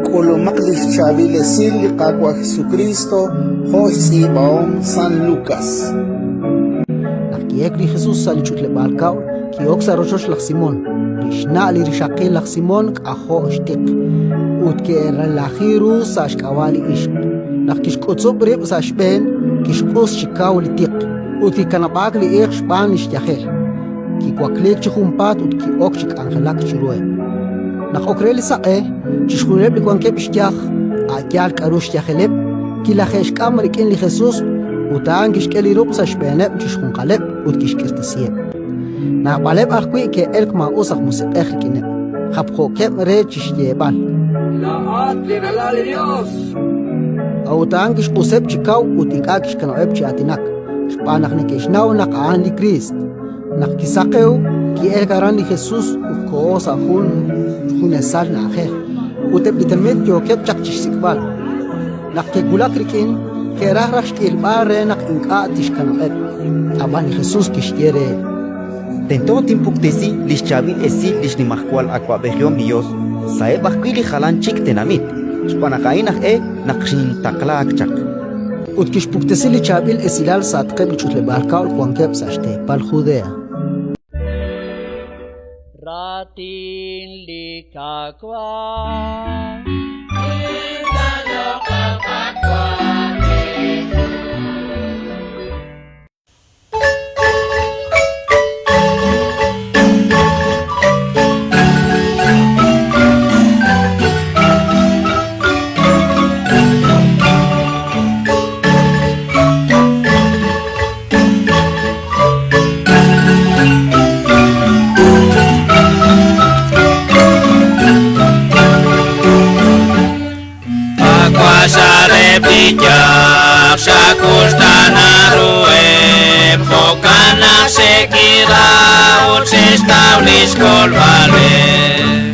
K'ulumaq li xchaab'il esil li Qaawa' Jesukriist jo' xtz'iib'ahom San Lukas. Naq ki'elk li Jesus sa' li ch'utleb'aal kab'l, ki'ok sa' rochoch laj Simón. Li xna' li rixaqil laj Simón k'ajo' xtiq, ut ke'relaji ru sa' xk'ab'a' li ixq. Naq kixk'utzub' rib' sa' xb'een, kixq'us chi kaw li tiq, ut kikanab'aak li iiq xb'aan li xyajel. Kiwakliik chi junpaat ut ki'ok chi k'anjelak chiruheb'. Naq ok re li saq'e, chixjunileb' li wankeb' xyaj, a' yaal k'aru xyajeleb', kilaje'xk'am rik'in li Jesus ut a'an kixk'e li ruq' sa' xb'eeneb' chixjunqaleb' ut kixk'irtasiheb'. Naab'aleb' ajwi' ke'elk maa'us aj musiq'ej rik'ineb', japjo'keb' re chi xyeeb'al: Laa'at li Ralal li Yos! A'ut a'an kixq'useb' chi kaw ut ink'a' kixkanab'eb' chi aatinak, xb'aan naq neke'xnaw naq a'an li Kriist. Naq kisaqew, ki'elk aran li Jesus ut koho sa' jun junesal na'ajej, ut eb' li tenamit yookeb' chaq chi xsik'b'al. Naq ke'wulak rik'in, ke'raj raj xt'ilb'al re naq ink'a' tixkanab'eb'. Ab'an li Jesus kixye reheb': Tento tinpuktesi li xChaab'il Esil li xnimajwal awab'ejihom li Yos sa'eb' ajwi' li jalan chik tenamit, xb'aan naq a'in aj e naq xintaqlaak chaq. Ut kixpuktesi li Chaab'il Esilal sa'atqeb' li ch'utleb'aal kab'l wankeb' sa' xteepal Judea. Raatin li Qaawa'.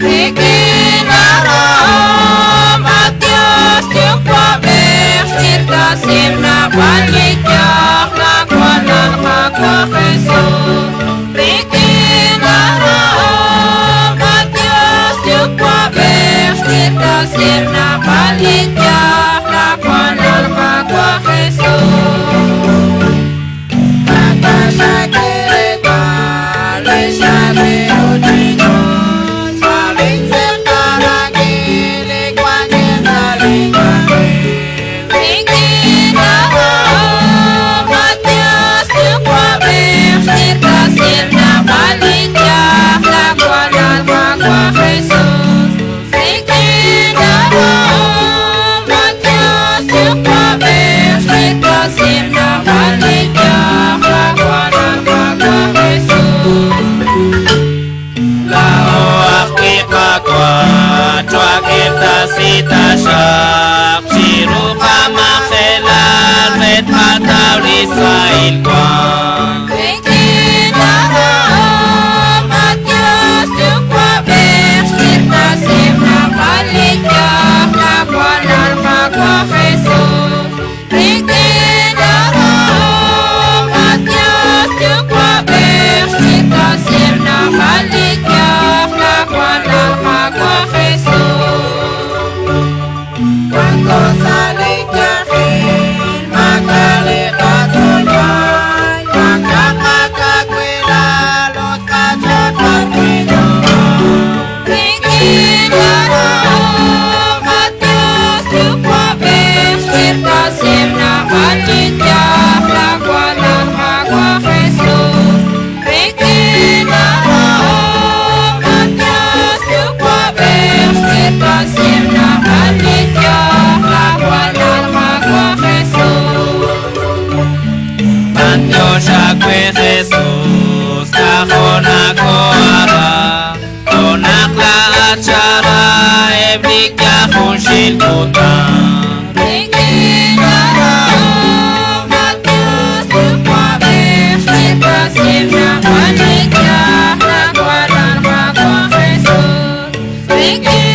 Rik'in arahom, at Dios Yuwa'b'ej, xk'irtasiheb' naab'al li yaj, laawanal Qaawa' Jesus. Rik'in arahom, at Dios Yuwa'b'ej, xk'irtasiheb' naab'al li yaj, laawanal Qaawa' Jesus. Rik'in arahom, at Dios Yuwa'b'ej, xk'irtasiheb' naab'al li yaj, laawanal Qaawa' Jesus. Rik'in arahom, at Dios Yuwa'b'ej, xk'irtasiheb' naab'al li yaj, laawanal Qaawa' Jesus. Laa'o ajwi' Qaawa', chwak'irtasi taxaq chiru qamajelal re tqataw li sahil wank. Rik'in arahom, at Dios Yuwa'b'ej, xk'irtasiheb' naab'al li yaj, laawanal Qaawa' Jesus. Rik'in arahom, at Dios Yuwa'b'ej, xk'irtasiheb' naab'al li yaj, laawanal Qaawa' Jesus. Wanko sa' li yajel, maak'a' li qatzolb'al, maak'a' qakawilal ut qach'och'al wi' Rik'in arahom, at Dios Yuwa'b'ej, xk'irtasiheb' naab'al li yaj, laawanal Qaawa' Jesus. Rik'in arahom, at Dios Yuwa'b'ej, xk'irtasiheb' naab'al li yaj, laawanal Qaawa' Jesus. B'antiox aawe Jesus, k'ajo' nakoohara, jo' naq laa'at xara eb' li yaj junxil kutan. Rik'in arahom, at Dios Yuwa'b'ej, xk'irtasiheb' naab'al li yaj, laawanal Qaawa' Jesus. Rik'in